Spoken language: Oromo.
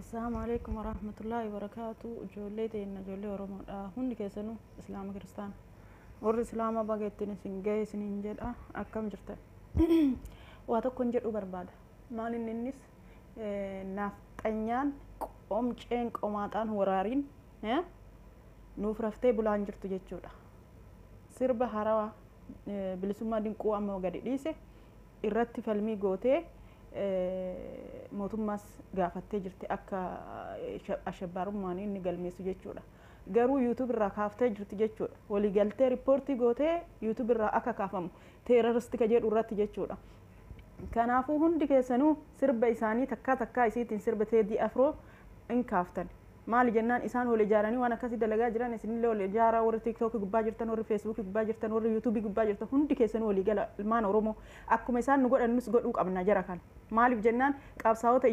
Assalaamu alaikum warahmatullaahi wabarakaatu. Ijoollee teenna, ijoollee Oromoodha. Hundi keessanuu Islaama, Kiristaana. Warri Islaama baga ittiin isin ga'e isiniin jedha. Akkam jirtan? Waa tokko hin jedhu barbaada. Maal inni innis naafxanyaan qomceen qomaaxaan waraariin nuuf raftee bulaan jirtu jechuudha. Sirba harawaa Bilisummaa Dinquu amma gadi dhiise irratti falmii gootee mootummaas gaafattee jirti akka ashabbaarummaan inni galmeessu jechuudha. Garuu YouTube irraa kaaftee jirti jechuudha. Waliigaltee riippoortii gootee YouTube irraa akka kaafamu terrorist ka jedhu irratti jechuudha. Kanaafuu hundi keessanuu sirba isaanii takkaa takkaa isiitiin sirba Teedii Afroo hin kaaftan. Maali jennaan, isaan wal ijaaranii waan akkasii dalagaa jiran. Isinillee wal ijaaraa, warri TikTokii gubbaa jirtan, warri Facebookii gubbaa jirtan, warri YouTubeii gubbaa jirtan, hundi keessanuu walii gala. Ilmaan Oromoo, akkuma isaan nu godhan nus godhuu qabna jara kana. Maaliif jennaan, qabsaa'ota